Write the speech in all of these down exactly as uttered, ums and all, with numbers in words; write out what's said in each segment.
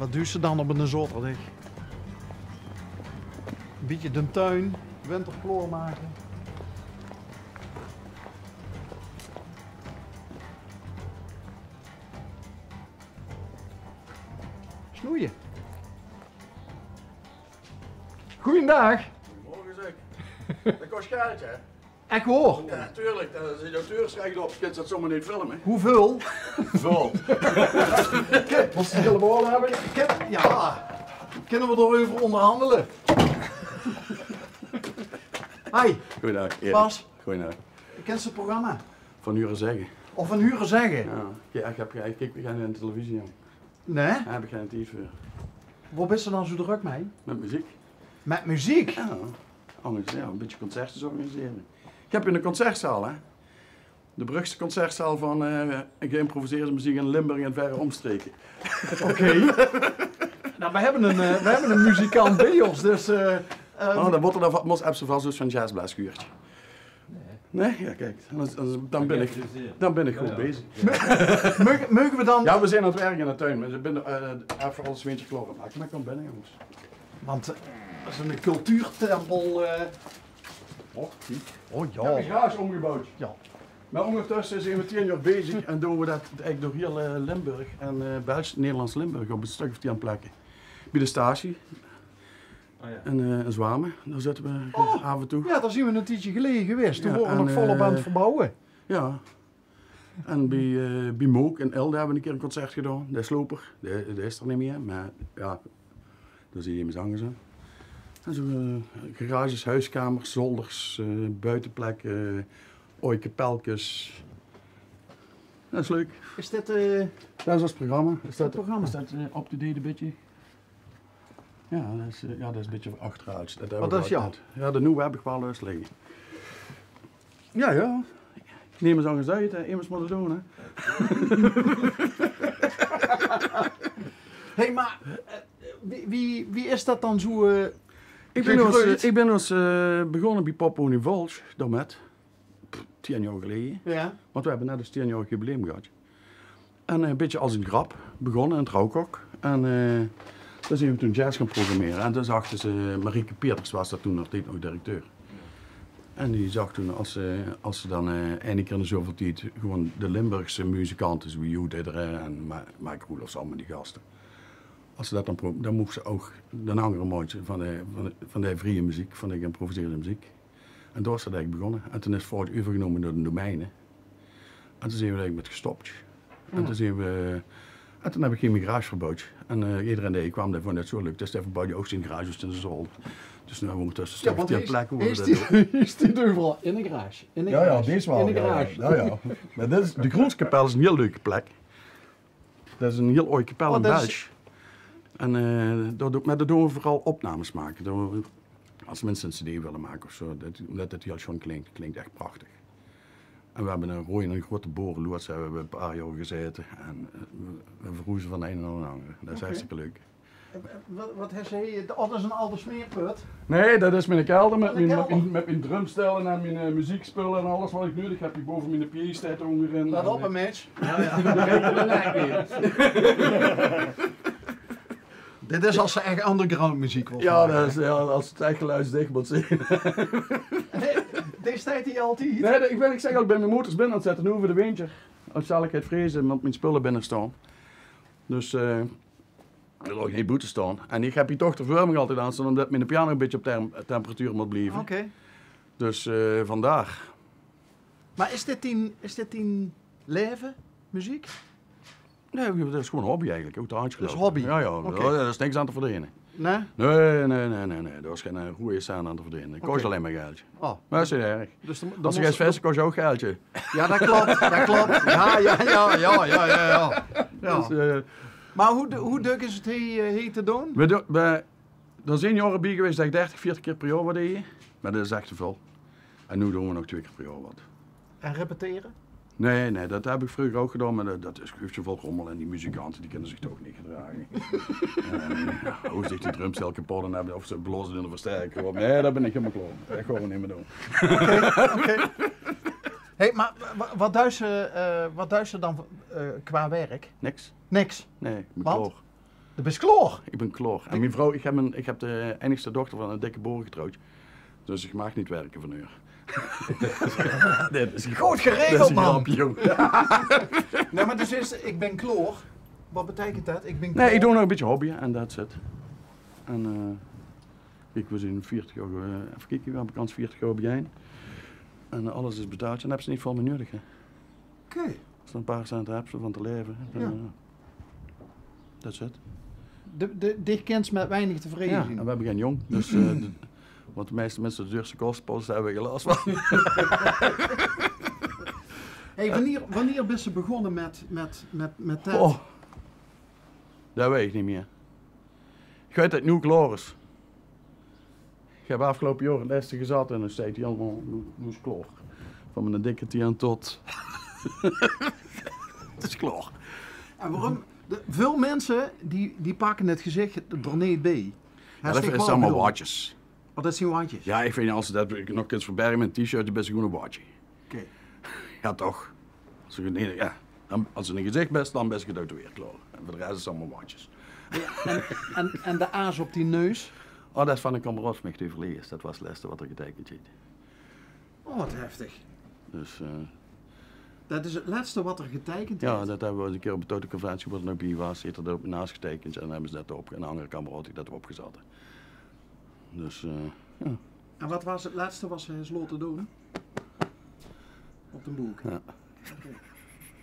Wat duis se dan op 'ne zaoterdig? Bietje d'n tuin, winter klaormake. Snoeie. Goojendaag. Goojemorge, zeg. Det kos geldj, hè? Ech waor? Jao, natuurlik. Dao zit auteurrecht op. Kins det zomer neet filme. Wieväöl? Väöl. Mós se 't hielemaol höbbe. Kin-, jao. Kinne v'r dao-euver óngerhandele? Hi. Goojendaag, Erik. Bas. Goojendaag. Kins se 't programma? Van hure zegge. Of van hure zegge? Jao. Jao, ich höb, ich kiek gein televisie, jóng. Nae? Dao höb ich geine tied veur. Wo bis se dan zoe drök mei? Mit meziek. Mit meziek? Jao. Angers, jao, e bietje concerte organisere. Ich höb 'n concertzaal, hè. De Brugse concertzaal van, eh, geïmproviseerde meziek in Limburg en verre omstreke. Oké. Nou, we hebben een, eh, we hebben een muzikant bij ons, dus, eh, ehm. Oh, dan mót d'r dan va-, mós, höbs se vas dus van jazzblaaskuurtje. Nae? Jao, kiek, dan, dan, dan bin ich, dan bin ich good bezig. Meuge, meuge we dan... Jao, we zeen aan 't wirke in de tuin, mer ze binne, eh, effe alles windje klaor. Mer kóm binne, jónges. Want, eh, det is 'ne cultuurtempel, eh. Och, kiek. Oh, jao. Ich höb de garage ómgeboewd. Jao. Mer óngertösse zeen we tieën jaor bezig en doon we det eigelik door hiel, eh, Limburg en, eh, Belsj, Nederlands Limburg op e stök of tieën plekke. Bie de statie. Oh, jao. En, eh, in Zwamen, dao zitte we aaf en toe. Jao, dao zeen we 'n tiedje geleje gewaes. Toen wore we nog volop aan 't verbouwe. Jao. En bie, eh, bie Mook in Elde höbbe we 'ne kier 'n concert gedaon. De sloper, dae, dae is d'r neet mieë, mer jao, dao zit emes angers in. En zoe, eh, garages, huiskamers, zolders, eh, buiteplekke, eh, ooi kapelkes. Det is leuk. Is dit, eh, det is ós programma. Is det, is det, eh, up-to-date e bietje? Jao, det is, eh, jao, det is e bietje achteruuts. Det höb ich altied. Jao, de nuuj höb ich waal ins ligke. Jao, jao. Nemes angers oet, hè. Emes mót 't doon, hè. Hey, mer, eh, wie, wie, wie is det dan zoe, eh, gegreujd? Ich bin dus, eh, ich bin dus, eh, begós bie Pop Pony Volsj, daomèt. Pff, tieën jaor geleje. Jao. Want we höbbe net ós tieënjaorig jubileum gehad. En, eh, e bietje es 'n grap begós in 't Rauwkok. En, eh, dao zeen we toen jazz gaon programmere. En toen zag dus, eh, Marieke Pieters waas dao toen nog, deej nog directeur. En die zag toen, es ze, es ze dan, eh, eine kier in de zoeväöl tied gewoon de Limburgse muzikante, zoe wie Joe Didderen en Ma-, Mike Roelofs, allemaol die gaste. Es ze det dan pro-, dan moch ze ouch d'n angere maotje van de, van de, van de vrieje meziek, van de geïmproviseerde meziek. En dao is det eigelik begós. En toen is 't euvergenómme door de Domeine. En toen zeen we d'r eigelik mèt gestop. En toen zeen we, en toen höb ich hie mien garage verbouwd. En, eh, ederein dae hie kwaam, dae vónj det zoe leuk. Dus dae verbouwdje ouch zien garage en zien zolder. Dus noe höbbe we óngertösse zeventieën plekke wo we det doon. Hie steit euveral in de garage. In de garage. Jao, jao, dees waal, in de garage. Jao, jao. Mer dit is, de Groenskapel is 'n hiel leuke plek. Det is 'n hiel ooi kapel in Belsj. En, eh, dao doon, mer dao doon we veural opnames make. Dao, es minse 'n cd wille make of zoe, det, ómdet 't hiel sjoen klink, klink ech prachtig. En we höbbe 'n roeje en 'n groete boereloers, höbbe we e paar jaor gezaete. En, eh, we, we verhoeze van de ein nao de anger. Det is hartstikke leuk. En, en wat, wat haet ze hie? Oh, det is 'n alde smeerput. Nae, det is miene kelder mèt mien, mèt mien, mèt mien drumstel en mien, eh, meziekspölle en alles wat ich nuuedig höb. Hie bove miene piano steit d'r ónger in. Laot op, hè, Mitch. Jao, jao. Dit is es se ech underground meziek wils make. Jao, det is, jao, es 't ech geluidsdich mót zeen. Nae, dees steit hie altied? Nae, ich bin, ich zègk al, ich bin mien motors binne aan 't zètte, noe veur de winter. Es zal ich 't vreze, want mien spölle binne staon. Dus, eh, Dao laot ich neet boete staon. En ich höb hie toch de verwarming altied aan staon, ómdet miene piano e bietje op tem-, temperatuur mót blieve. Oké. Dus, eh, vandaar. Mer is dit dien, is dit dien laeve, meziek? Nae, det is gewoon 'n hobby eigelik, oet de hand geloupe. Det is hobby? Jao, jao. Oké. Dao is niks aan te verdeene. Nae? Nae, nae, nae, nae, nae. Dao is gein, eh, roeje cent aan te verdeene. 't Kos allein mer geldj. Oh. Mer det is neet erg. Dus dan, dan... Es se geis visse, kos 't ouch geldj. Jao, det klop, det klop. Jao, jao, jao. Dus, eh, mer wie dök, wie dök is 't hie, eh, hie te doon? Veer dö-, veer, d'r zeen jaore bie gewaes det ich dertig, veertig kier per jaor wat deej. Mer det is ech te väöl. En noe doon v'r nog twee kier per jaor wat. En repetere? Nae, nae, det höb ich vreuger ouch gedaon, mer det, det is, geuf te väöl rommel en die muzikante, die kinne zich toch neet gedrage. En, eh, jao, wie zich die drumstel kepot aan höbbe of ze blaoze in de versterker op. Nae, dao bön ich hielemaol klaor mèt. Det gaon v'r neet mie doon. Oké, oké. Hey, mer wa-, wat duis se, eh, wat duis se dan, eh, qua werk? Niks. Niks? Nae, ich bön klaor. De bis klaor. Ich bin klaor. En mien vrouw, ich höb ein, ich höb de einigste dochter van eine dikke boer getrouwd. Dus ich maag neet wirke van häör. Dit is good geregeld, man. Nae, mer dus is, ich bin klaor. Wat beteikent det? Ich bin klaor. Nae, ich doon nog ein bietje hobbyen en that's it. En eh, ich, we zeen veertig jaor, eh, effe kieke, we höbbe kans veertig jaor bejein. En eh, alles is betaald en höbs se neet väöl mieë nuuedig, hè. Oké. As se ein paar cent höbs van te laeve, dan eh, that's it. De, de, dich kins mit weinig tevreje zeen. Ja, en we höbbe gein jóng, dus eh, de, wat de meiste minse de duurste kospost höbbe, gein las van. Hey, wannier, wannier bis se begós mit, mit, mit, mit det? Oh, det weit ich neet mieë. Ich weit det 't noe klaor is. Ich höb aafgeloupe jaor 't lèste gezat en dan steit 'r allemaol, noe, noe is 't klaor. Van miene dikke tieën tot 't is klaor. En waorum? De, väöl minse die, die pakke 't gezich d'r neet bie. Ja, det is allemaol waadjes. Oh, det zeen waadjes? Ja, ich vinj, as se det nog kins verberge mit ein T-shirt, dan bis se gewoen ein waadje. Oké. Ja, toch. As se, nae, ja. Dan, as se ein gezich bis, dan bis se getatoeëerd, klaor. En veur de res is 't allemaol waadjes. Ja, en, en, en de aas op dien neus? Oh, det is van eine kameraod van mich dae euverleje is. Det waas 't lèste wat 'r geteikend haet. Oh, wat heftig. Dus eh, det is 't lèste wat 'r geteikend haet? Ja, det höbbe we ein kier op de autoconventie, wo 'r nog bie waas, haet 'r det op mien naas geteikend en dan höbbe ze det op, ein angere kameraod haet det opgezat. Dus eh, ja. En wat waas 't lèste wat se höbs laote doon? Op de boek? Ja. Oké.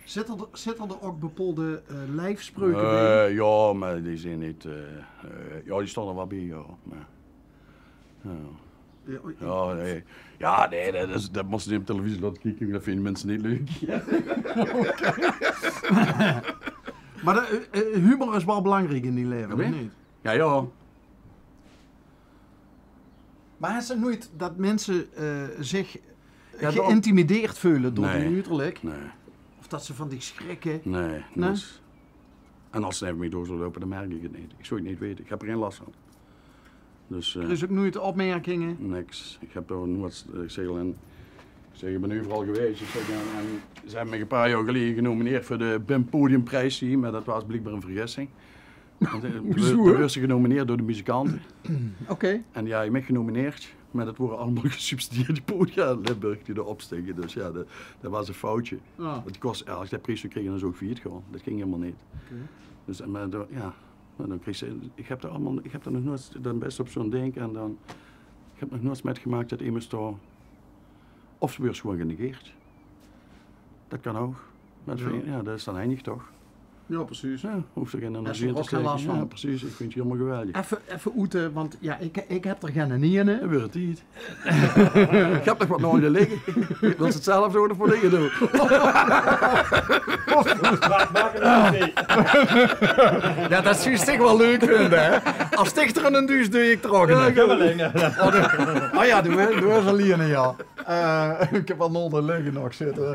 Zitte d'r, zitte d'r ouch bepaolde eh, liefspreuke bie? Eh, ja, mer die zeen neet eh, eh, ja, die staon d'r waal bie, ja. Mer, ja. Ja, nae. Ja, nae, det is, det mós se neet op televisie laote kieke, det vinje minse neet leuk. Oké. Mer de eh, eh, humor is waal belangriek in dien laeve, of neet? Ja, ja. Mer höbs se noeit det minse eh, zich geïntimideerd veule door dien uterlik? Nae. Of det ze van dich sjrikke? Nae, noeit. En as ze neve mich door zouwe loupe, dan merk ich 't neet. Ich zou 't neet weite. Ich höb d'r gein las van. Dus eh, is ouch noeit opmerkinge? Niks. Ich höb d'r noeit, ich zèk al, ich zèk, ich bin euveral gewaes. Ich zèk, en, en ze höbbe mich ein paar jaor geleje genomineerd veur de BIM Podiumpries, mer det waas bliekbaar ein vergissing. Want eh, d'r waerde genomineerd door de muzikante. Oké. En die höbbe mich genomineerd, mer det waore allemaol gesubsidieerde podia in Limburg die d'r op stónge. Dus ja, det, det waas ein foutje. Want die kos, ja, as ich dae pries zou kriege, dan zou ich failliet gaon. Det ging hielemaol neet. Oké. Dus, eh, mer d'r, ja, mer dan kreeg ze, ich höb d'r allemaol, ich höb d'r nog noeit, dan bis se op zoe'n dink en dan, ich höb nog noeit mitgemaak det emes dao, of ze waere gewoen genegeerd. Det kan ouch. Mer det vinj ich, ja, det is dan heinig, toch? Ja, precies. Ja, hoofs se gein energie in te steke. Ja, precies. Ich vinj 't hielemaol geweldig. Effe, effe oete, want ja, ich, ich höb d'r geine in, hè. Dan waert 't tied. Ich höb nog wat naols ligke. Wils se 't zelf doon of mót ich 't doon? Maak, maak 'm effe. Ja, det zów ich waal leuk vinje, hè. As dichter en ein duus doon ich d'r ouch in. Ja, oh ja, doe, doe is allein, ja. Eh, ich höb waal nul de ligke nog zitte.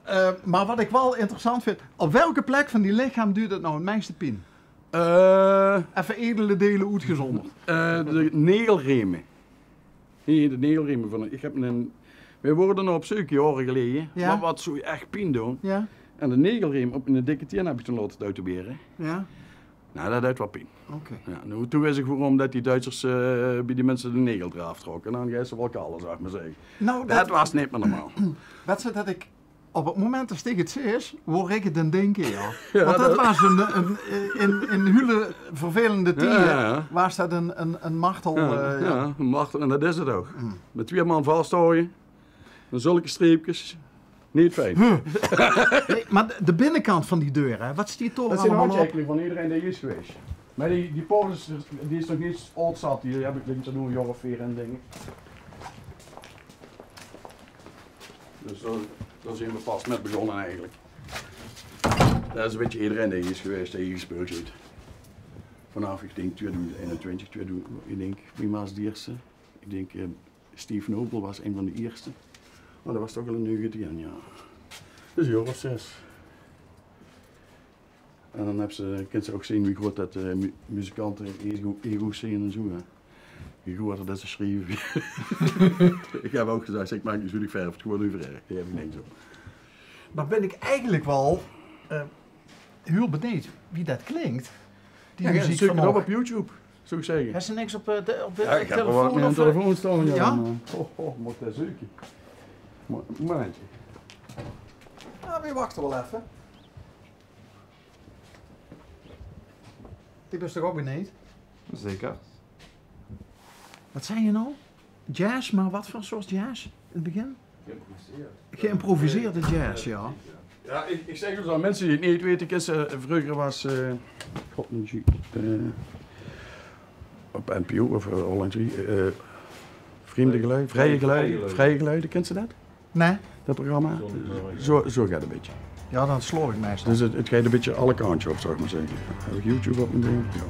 Eh, mer wat ich waal interessant vinj, op welke plek van dien lichaam duit 't noe 't meiste pien? Eh, effe edele deile oetgezónderd. Eh, de negelreme. Nae, de negelreme van, ich höb ein, we waore d'r noe op zeuk jaore geleje. Ja. Mer wat zou ech pien doon? Ja. En de negelreem op miene dikke tieën höb ich toen laote tatoeëre. Ja. Nou, det duit waal pien. Oké. Ja, noe, toen wis ich waorum det die Duitsers eh, bie die minse de negel d'raaf trokke. En dan geis se waal kalle, zal ich mer zègke. Nou, det waas neet mieë normaal. Wèts se det ich op 't moment det ich 't zag, woort ich 't aan 't dinke, ja. Want det waas ein, ein, in, in hiel vervelende tieje, waas det ein, ein, ein martel. Ja, eh, ja, ein martel. En det is 't ouch. Mit twieë man vashaoje, dan zulke streepkes. Neet fijn. Hey, mer de, de binnekant van die deur, hè, wat steit dao allemaol op? Det zeen handteikeninge van ederein dae hie is gewaes. Mer die, die poort is, die is nog neet aod zat. Die höb ich, dink ich, noe ein jaor of veer in, dink ich. Dus dao, dao zeen we pas mit begós eigelik. Det is ein bietje ederein dae hie is gewaes, dae hie gespeuld haet. Vanaaf, ich dink, twieëdoezend einentwintig, twieëdoezend, ich dink, wae waas d'n ierste? Ich dink eh, Steve Noble waas ein van de ierste. Mer det waas toch al ein nuuj gedieën, ja. Dus ein jaor of zes. En dan höbs se, kins se ouch zeen wie groeat det eh, mu-, muzikante ego-, ego's zeen en zoe, hè. Wie groeater det ze sjrieve. Ich höb ouch gezag, ich maak neet zoe, ich verf 't gewoen euver. Die höb ich neet zoe. Dan bin ich eigelik waal eh, hiel benuujd wie det klink. Die muziek van op YouTube, zou ik zeggen. Hes se niks op, eh, de, op de telefoon? Ja, ik heb wel wat op mien telefoon staan, ja. Ja? Maar, oh, oh, moet dat zoeken. Mo-, momentje. Ja, we wachten wel even. Die bist toch ook benieuwd? Zeker. Wat zei je nou? Jazz, maar wat voor soort jazz? In het begin? Geïmproviseerd. Geïmproviseerde jazz, ja. Ja, ik, ik zeg dus aan mensen die het niet weten, kins se, vroeger was, eh, god, noe zie, eh, op N P O of, eh, Holland drie, eh, Vreemde Geluiden, Vrije Geluiden, Vrije Geluiden, kins se dat? Nee. Dat programma? Zo, zo gaat het een beetje. Ja, dan sloor ik meestal. Dus het, het gaat een beetje alle kanten op, zou ik maar zeggen. Heb ik YouTube op mijn ding? Ja.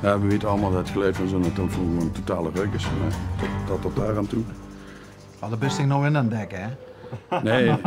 Ja, we weten allemaal dat het geluid van zo'n telefoon gewoon totale ruk is. Maar tot, tot, tot daar aan toe. Wat de best nou in aan het dekken, hè? Nee.